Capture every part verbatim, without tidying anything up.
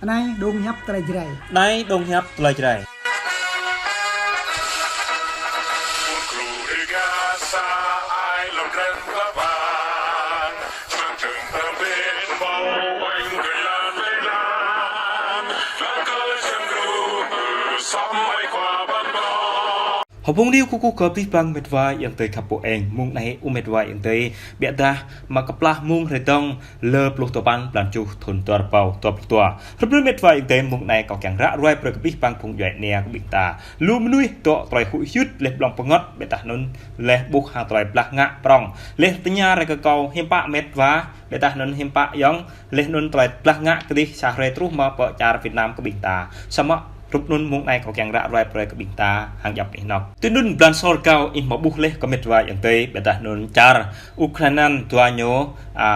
Anai dong hiăp tơlơi Jrai. Anai dong hiăp tơlơi Jrai. Hơbông niu kơkuh kơ abih bang met wa ayŏng adơi khăp pô eng, mông anai ơ met wa ayŏng adơi, biă dah mơ̆ng kơplah mông hrơi dong lơ pluh tơpăn blan tơjuh thun dua rơbâo dua pluh dua. Hrup anŭn met wa ayŏng adơi, mông anai kâo kiăng ră ruai brơi kơ abih bang phung djuai ania kơ ƀing ta. Lu mơnuih dŏ tơlơi huĭ hyưt laih blŏng pơngăt, biă dah anŭn laih ƀuh hăng tơlơi blah ngă prŏng. Laih tơña rai kơ kâo hiư̆m pă met wa, biă dah anŭn hiư̆m pă ayŏng, laih anŭn tơlơi blah ngă kơdih sa hrơi truh mă pơ čar Việt Nam kơ ƀing ta. Samơ̆ hrup anŭn mông anai kâo kiăng ră ruai brơi kơ ƀing ta hăng djŏp anih anŏk. Tui anŭn blan sô rơgao ih hmâo ƀuh laih kơ met wa ayŏng adơi, biă dah anŭn čar Ukraina dua ñu, a,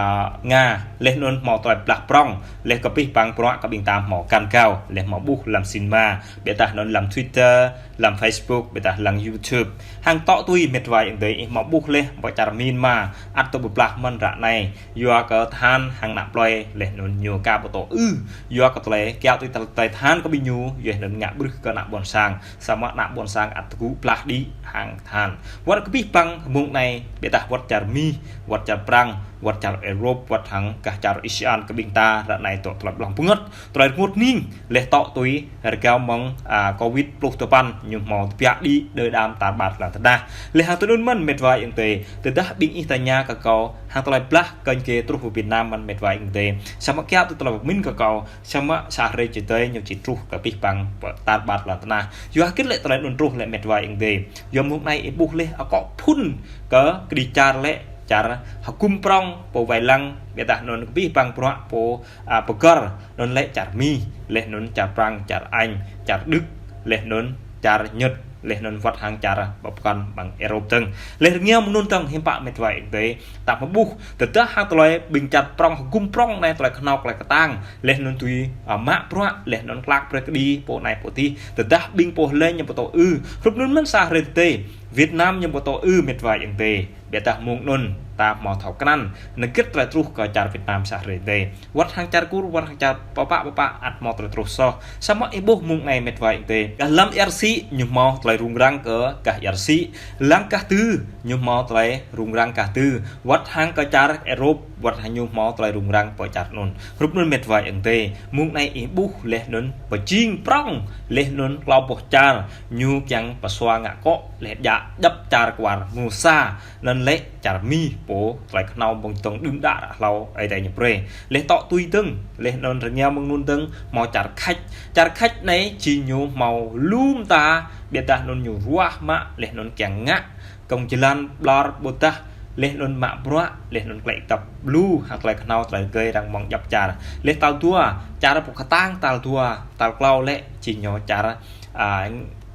Nga, laih anŭn hmâo tơlơi blah prŏng, laih kơ abih bang bruă kơ ƀing ta hmâo găn gao, laih hmâo ƀuh lăm sinma, biă dah anŭn lăm Twitter, lăm Facebook, biă dah lăm YouTube. Hăng tŏ tui met wa ayŏng adơi ih hmâo ƀuh laih, ƀơi čar Myanmar, ăt tŭ pơblah mơ̆n ră anai. Yua kơ tơhan hăng ană plơi laih anŭn ñu aka ƀu tŭ ư. Yua kơ tơlơi kiaŏ tui tơlơi tơhan kơ ƀing ñu, yua anŭn ngă bruă kơ ană ƀôn sang. Samơ̆ ană ƀôn sang ăt tơgŭ blah đĭ hăng tơhan. Wơ̆t kơ abih bang mông anai, biă dah wơ̆t čar Mi, wơ̆t čar Prăng, wơ̆t čar Europe, wơ̆t hăng gah čar Asean kơ ƀing ta, ră anai dŏ tơlơi blŏng pơngăt. Tơlơi rơngot hning, laih tŏ tui rơgao mơ̆ng, a, Covid pluh tơpăn, ñu hmâo tơbiă đĭ đơ đam tar ƀar lŏn tơnah. Laih hăng tui anŭn mơ̆n met wa ayŏng adơi, tơdah ƀing ih tơña kơ kâo, hăng tơlơi blah kơñ kơ truh pơ Việt Nam mơ̆n met wa ayŏng adơi. Samơ̆ kiaŏ tui tơlơi pơmĭn kơ kâo, samơ̆ sa hrơi či tơi ñu či truh kơ abih bang pơ tar ƀar lŏn tơnah. Yua hơget lĕ tơlơi anŭn truh lĕ met wa ayŏng adơi. Yua mông anai ih ƀuh laih akŏ phŭn kơ kơđi čar lĕ čar hơgŭm prŏng pô wai lăng, biă dah anŭn kơ abih bang bruă pô a, pơgăr, anŭn lĕ čar Mi, laih anŭn čar Prăng, čar Anh, čar Đức, laih anŭn čar Nhật, laih anŭn wơ̆t hăng čar pơkŏn ƀing Europe dơ̆ng. Laih rơngiă mơ̆ng anŭn dơ̆ng hiư̆m pă met wa ayŏng adơi, ta hmâo ƀuh, tơdah hăng tơlơi ƀing čar prŏng hơgŭm prŏng anai tơlơi kơnuk tơlơi kơtang, laih anŭn tui, a, mă bruă, laih anŭn klă brơi kơđi pô anai pô adih, tơdah ƀing pô lĕ ñu ƀu tŭ ư. Hrup anŭn mơ̆n sa hrơi tơi, Việt Nam ñu ƀu tŭ ư met wa ayŏng adơi. Biă dah mông anŭn ta hmâo thâo krăn, anai hơget tơlơi truh kơ čar Việt Nam sa hrơi tơi. Wơ̆t hăng čar Kur, wơ̆t hăng čar pơpă pơpă ăt hmâo tơlơi truh soh. Samơ̆ ih ƀuh mông anai met wa ayŏng adơi. Gah lăm ia rơsĭ ñu hmâo tơlơi rŭng răng kơ gah ia rơsĭ. Lăm gah tơ̆ ñu hmâo tơlơi rŭng răng gah tơ̆. Wơ̆t hăng kơ čar Europe, wơ̆t hăng ñu hmâo tơlơi rŭng răng pơ čar anŭn. Hrup anŭn met wa ayŏng adơi. Mông anai ih ƀuh laih anŭn pơjing prŏng, laih anŭn klâo boh čar ñu kiăng pơsua ngă akŏ, laih djă djŏp čar kwar mơnuih sa. Anŭn lĕ čar Mi pô tơlơi kơnuk ƀơ̆ng tŏng đưm đă ră hlâo Ơi Adai ñu brơi. Laih tŏ tui dơ̆ng, laih anŭn rơngiă mơ̆ng anŭn dơ̆ng, hmâo čar Khač. Čar Khač anai či ñu hmâo lŏm ta, biă dah anŭn ñu ruah mă, laih anŭn kiăng ngă kông jơlan ƀlŏr ƀôdah, laih anŭn mă bruă, laih anŭn klĕ kăp lu, hăng tơlơi kơnuk tơlơi rơgơi răng mơ̆ng djŏp čar. Laih tal dua, čar pô kơtang tal dua, tal klâo lĕ či ñu čar, a,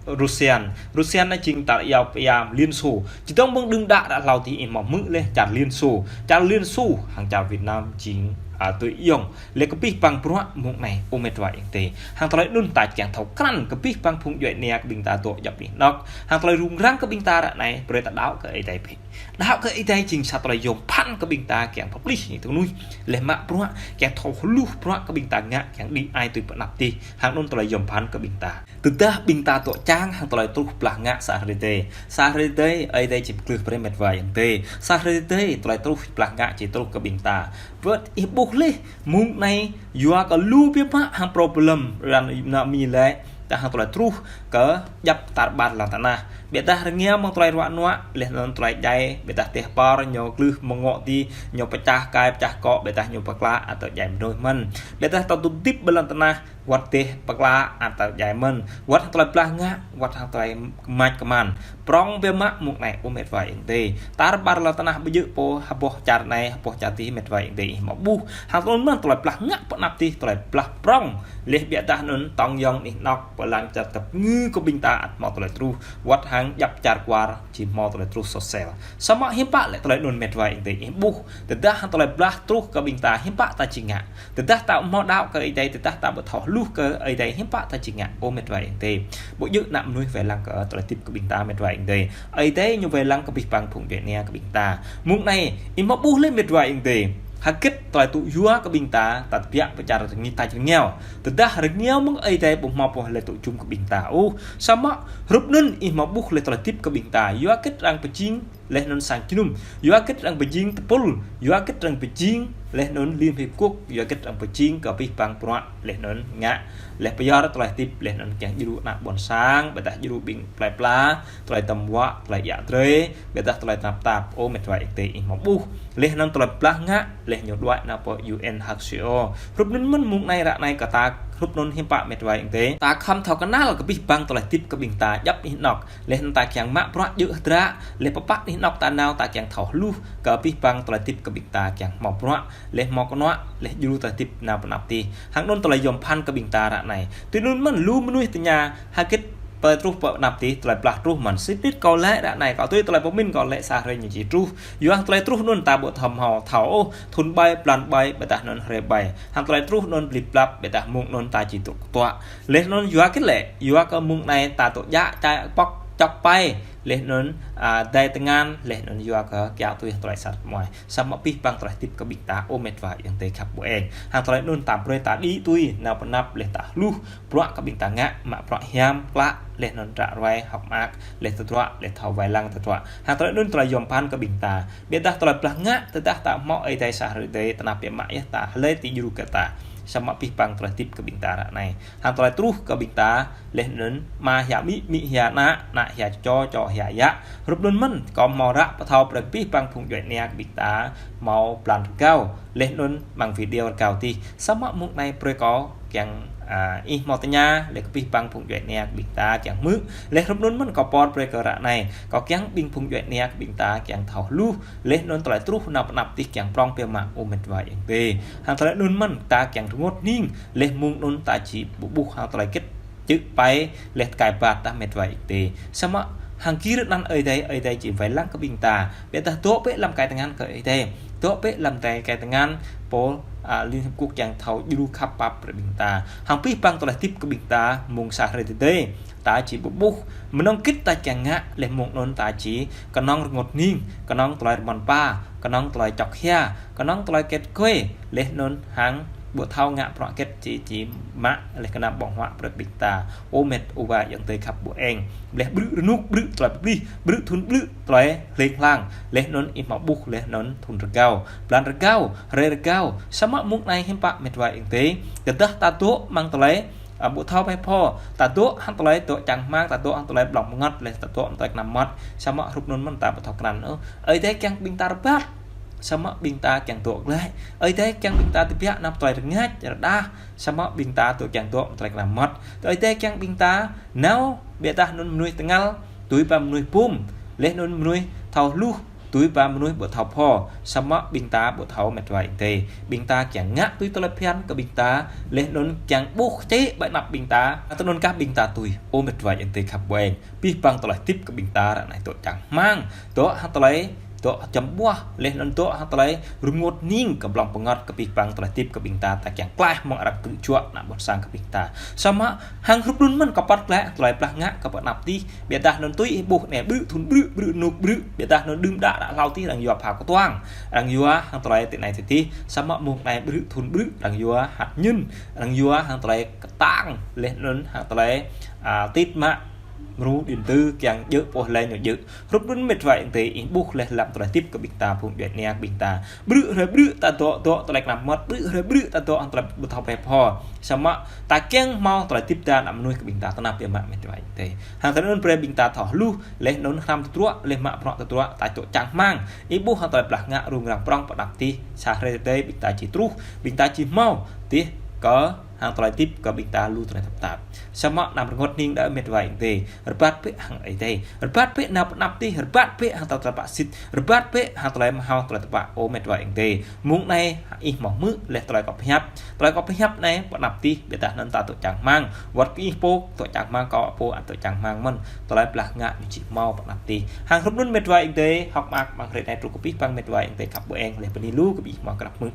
Rusian. Rusian anai jing tal iâu pơiam Liên Xô. Či dơ̆ng ƀơ̆ng đưm đă ră hlâo tih ih hmâo hmư̆ laih čar Liên Xô. Čar Liên Xô hăng čar Việt Nam jing, a, tui ayŏng. Laih kơ abih bang bruă mông anai ơ met wa ayŏng adơi. Hăng tơlơi anŭn ta kiăng thâo krăn kơ abih bang phung djuai ania kơ ƀing ta dŏ djŏp anih anŏk. Hăng tơlơi rŭng răng kơ ƀing ta ră anai brơi ta đaŏ kơ Ơi Adai bĕ. Đaŏ kơ Ơi Adai jing sa tơlơi yom phăn kơ ƀing ta kiăng pơplih ñu tơnuih. Laih mă bruă kiăng thâo hluh bruă kơ ƀing ta ngă kiăng đĭ ai tui pơanăp tih. Hăng anŭn tơlơi yom phăn kơ ƀing ta. Tơdah ƀing ta dŏ čang hăng tơlơi truh blah ngă sa hrơi tơi. Sa hrơi tơi, Ơi Adai či pơglưh brơi met wa ayŏng adơi. Sa hrơi tơi, tơlơi truh blah ngă či truh kơ ƀing ta. Wơ̆t ih ƀuh laih, mông anai, yua kơ lu biă mă hăng problem, ră anai Mi lĕ, ta hăng tơlơi truh kơ djŏp tar ƀar lŏn tơnah. Biă dah rơngiă mơ̆ng tơlơi ruă nuă, laih anŭn tơlơi djai, biă dah teh pơr ñu glưh mơngŏ tih, ñu pơčah kai, pơčah akŏ, biă dah ñu pơkla, atâo djai mơnuih mơ̆n. Biă dah ta dŏ hơdip ƀơi lŏn tơnah, wơ̆t teh pơkla ăt ta djai mơ̆n. Wơ̆t hăng tơlơi blah ngă, wơ̆t hăng tơlơi mač kơman. Prŏng biă mă mông anai ơ met wa ayŏng adơi. Tar ƀar lŏn tơnah ƀu djơ̆ pô, hơboh čar anai, hơboh čar tih met wa ayŏng adơi ih hmâo ƀuh. Hăng tơlơi mơ̆n tơlơi blah ngă pơanăp tih, tơlơi blah prŏng. Laih biă dah anŭn tŏng yŏng anih anŏk pơlang čar tơpơngư kơ ƀing ta ăt hmâo tơlơi truh. Wơ̆t hăng djŏp čar kwar či hmâo tơlơi truh sosel. Samơ̆ hiư̆m pă lĕ tơlơi anŭn met wa ayŏng adơi ih ƀuh. Tơdah hăng tơlơi blah truh kơ ƀing ta hiư̆m pă ta či ngă. Tơdah ta ƀu hmâo đaŏ kơ Ơi Adai, tơdah ta ƀu thâo hluh kơ Ơi Adai hiư̆m pă ta či ngă ơ met wa ayŏng adơi. Ƀu djơ̆ ană mơnuih wai lăng kơ tơlơi hơdip kơ ƀing ta met wa ayŏng adơi. Ơi Adai ñu wai lăng kơ abih bang phung djuai ania kơ ƀing ta. Mông anai, ih hmâo ƀuh laih met wa ayŏng adơi. Hơgĕt tơlơi tŭ yua kơ ƀing ta, ta tơbiă pơčar rơngi ta rơngiao. Tơdah rơngiao mơ̆ng Ơi Adai ƀu hmâo pô lĕ tŭ jum kơ ƀing ta ôh. Samơ̆ hrup anŭn ih hmâo ƀuh lĕ tơlơi hơdip kơ ƀing ta. Yua hơgĕt arăng pơjing laih anŭn sang jơnum. Yua hơgĕt arăng pơjing tơpul. Yua hơgĕt arăng pơjing laih anŭn Liên Hiệp Quốc. Yua hơgĕt arăng pơjing kơ abih bang bruă laih anŭn ngă. Laih pơyơr tơlơi hơdip laih anŭn kiăng djru ană ƀôn sang, ƀôdah djru ƀing plơi pla, tơlơi tơm wă, tơlơi djă drơi, ƀôdah tơlơi tơnap tap, ơ met wa ayŏng adơi ih hmâo ƀuh. Laih anŭn tơlơi blah ngă, laih ñu đuaĭ nao pơ U N H C R. Hrup anŭn mơ̆n mông anai ră anai kơ ta hrup anŭn hiư̆m pă met wa ayŏng adơi. Ta khŏm thâo kơnăl kơ abih bang tơlơi hơdip kơ ƀing ta djŏp anih anŏk. Laih anŭn ta kiăng mă bruă djơ̆ hơdră, laih pơpă anih anŏk ta nao ta kiăng thâo hluh kơ abih bang tơlơi hơdip kơ ƀing ta kiăng hmâo bruă, laih hmâo kơnuă, laih djru tơlơi hơdip nao pơ anăp adih. Hăng anŭn tơlơi yom pơphan kơ ƀing ta ră anai. Tui anŭn mơ̆n lu mơnuih tơña hơgĕt pơ truh pơ anăp adih tơlơi blah truh mơ̆n. Sĭt nik kâo laĭ ră anai, kâo tui tơlơi pơmĭn kâo laĭ sa hrơi ñu či truh. Yua hăng tơlơi truh anŭn ta ƀu thâo hmâo thâo ôh, thŭn ƀai, blan ƀai, ƀôdah anŭn hrơi ƀai. Hăng tơlơi truh anŭn blip blap, ƀôdah mông anŭn ta či tŭ kơtuă. Laih anŭn yua hơgĕt lĕ, yua kơ mông anai ta tŭ djă čai pŏk čŏk pai. Laih anŭn, a, dai tơngan, laih anŭn yua kơ kiaŏ tui tơlơi sat mơai. Samơ̆ abih bang tơlơi hơdip kơ ƀing ta, ơ met wa ayŏng adơi khăp ƀu eng. Hăng tơlơi anŭn ta brơi ta đĭ tui, nao pơ anăp laih ta hluh, bruă kơ ƀing ta ngă, mă bruă hiam, klă, laih anŭn ră ruai, hơ̆k mơak, laih tơdruă, laih thâo wai lăng tơdruă. Hăng tơlơi anŭn tơlơi yom pơphan kơ ƀing ta. Ƀôdah tơlơi blah ngă, tơdah ta hmâo Ơi Adai sa hrơi adai, tơnap biă mă yơh ta, hlơi či djru kơ ta. Samơ̆ abih bang tơlơi hơdip kơ ƀing ta ră anai. Hăng tơlơi truh kơ ƀing ta, laih anŭn ama hia amĭ, amĭ hia ană, ană hia čô, čô hia yă. Hrup anŭn mơ̆n, kâo hmâo ră pơthâo brơi kơ abih bang phung djuai ania kơ ƀing ta, hmâo blan rơgao, laih anŭn mơ̆ng video rơgao adih. Samơ̆ mông anai brơi kâo kiăng, a, ih hmâo tơña, laih kơ abih bang phung djuai ania kơ ƀing ta kiăng hmư̆. Laih hrup anŭn mơ̆n kâo pơr brơi kơ ră anai. Kâo kiăng ƀing phung djuai ania kơ ƀing ta kiăng thâo hluh. Laih anŭn tơlơi truh nao pơ anăp adih kiăng prŏng biă mă, ơ met wa ayŏng adơi. Hăng tơlơi anŭn mơ̆n ta kiăng rơngot hning. Laih mông anŭn ta či ƀuh ƀuh hăng tơlơi hơgĕt čư̆ pai, laih tơkai ƀat tah met wa ayŏng adơi. Samơ̆ hăng gir anăn Ơi Adai, Ơi Adai či wai lăng kơ ƀing ta. Ƀôdah dŏ bĕ lăm kai tơngan kơ Ơi Adai. Dŏ bĕ lăm kai tơngan pô, a, Liên Hiệp Quốc kiăng thâo djru khăp pap brơi ƀing ta. Hăng abih bang tơlơi hơdip kơ ƀing ta, mông sa hrơi tơdơi. Ta či ƀuh ƀuh. Mơnơ̆ng hơgĕt ta kiăng ngă, laih mông anŭn ta či kơnơ̆ng rơngot hning, kơnơ̆ng tơlơi rơmăn pa, kơnơ̆ng tơlơi čŏk hia, kơnơ̆ng tơlơi hơgĕt kơi, laih anŭn hăng ƀu thâo ngă bruă hơgĕt či, či mă, laih kơnam ƀơ̆ng huă brơi ƀing ta. Ơ met wa ayŏng adơi khăp ƀu eng. Laih brư̆ rơnŭk, brư̆ tơlơi pơplih, brư̆ thŭn, brư̆ tơlơi hling hlang. Laih anŭn ih hmâo ƀuh, laih anŭn thŭn rơgao. Blan rơgao, hrơi rơgao. Samơ̆ mông anai hiư̆m pă met wa ayŏng adơi. Tơdah ta dŏ mơ̆ng tơlơi, a, ƀu thâo phe pho. Ta dŏ hăng tơlơi dŏ čang hmang, ta dŏ hăng tơlơi blŏng pơngăt, laih ta dŏ hăng tơlơi kơnam mơmŏt. Samơ̆ hrup anŭn mơ̆n ta ƀu thâo krăn ôh. Ơi Adai kiăng ƀing ta rơbat. Samơ̆ ƀing ta kiăng dŏ glaĭ. Ơi Adai kiăng ƀing ta tơbiă nao tơlơi rơngač, rơđah. Samơ̆ ƀing ta dŏ kiăng dŏ tơlơi kơnam mơmŏt. Ơi Adai kiăng ƀing ta nao ƀôdah anŭn mơnuih tơngal, tui ba mơnuih bum. Laih anŭn mơnuih thâo hluh, tui ba mơnuih ƀu thâo pho. Samơ̆ ƀing ta ƀu thâo met wa ayŏng adơi. Ƀing ta kiăng ngă tui tơlơi phiăn kơ ƀing ta. Laih anŭn kiăng ƀuh čĕ ƀơi anăp ƀing ta. Tui anŭn kah ƀing ta tui. Ơ met wa ayŏng adơi khăp ƀu eng. Abih bang tơlơi hơdip kơ ƀing ta ră anai dŏ čang hmang. Dŏ hăng tơlơi, dŏ čăm ƀuah, laih anŭn dŏ hăng tơlơi rơngot hning kơ blŏng pơngăt kơ abih bang tơlơi hơdip kơ ƀing ta, ta kiăng klaih mơ̆ng arăng tŭ juă ană ƀôn sang kơ ƀing ta. Samơ̆ hăng hrup anŭn mơ̆n kơ păt glaĭ tơlơi blah ngă kơ pơ anăp adih, ƀôdah anŭn tui ih ƀuh anai brư̆ thŭn brư̆, brư̆ rơnŭk brư̆, ƀôdah anŭn đưm đă đă hlâo adih arăng yua phao kơtuang, arăng yua hăng tơlơi tơ anai tơ adih, samơ̆ mông anai brư̆ thŭn brư̆, arăng yua hăt ñŭn, arăng yua hăng tơlơi kơtang, laih anŭn hăng tơlơi, a, tit mă, mrô điện tử kiăng djơ̆ pô laih ñu djơ̆. Hrup anŭn met wa ayŏng adơi ih ƀuh laih lăm tơlơi hơdip kơ ƀing ta phung djuai ania ƀing ta. Brư̆ hrơi brư̆ ta dŏ, dŏ tơlơi kơnam mơmŏt, brư̆ hrơi brư̆ ta dŏ hăng tơlơi ƀu thâo phe pho. Samơ̆ ta kiăng hmâo tơlơi hơdip ta ană mơnuih kơ ƀing ta tơnap biă mă met wa ayŏng adơi. Hăng tơlơi anŭn brơi ƀing ta thâo hluh, laih anŭn hrăm tơdruă, laih mă bruă tơdruă, ta dŏ čang hmang. Ih ƀuh hăng tơlơi blah ngă rŭng răng prŏng pơ anăp adih, sa hrơi tơdơi ƀing ta či truh, ƀing ta či hmâo, adih kơ hăng tơlơi hơdip kơ ƀing ta lu tơlơi tơpă tap. Samơ̆ anăm rơngot hning đơi met wa ayŏng adơi. Rơbat bĕ hăng Ơi Adai. Rơbat bĕ nao pơ anăp adih, rơbat bĕ hăng tơlơi tơpă sĭt. Rơbat bĕ hăng tơlơi mơhao tơlơi tơpă, ơ met wa ayŏng adơi. Mông anai ih hmâo hmư̆ laih tơlơi kâo pơhiăp. Tơlơi kâo pơhiăp anai pơ anăp adih, ƀôdah anŭn ta dŏ čang hmang. Wơ̆t kơ ih pô dŏ čang hmang, kâo pô ăt dŏ čang hmang mơ̆n. Tơlơi blah ngă ñu či hmâo pơ anăp adih. Hăng hrup anŭn met wa ayŏng adơi, hơ̆k mơak mơ̆ng hrơi anai truh kơ abih bang met wa ayŏng adơi khăp ƀu eng, laih bơni lu kơ ih hmâo krăp hmư̆.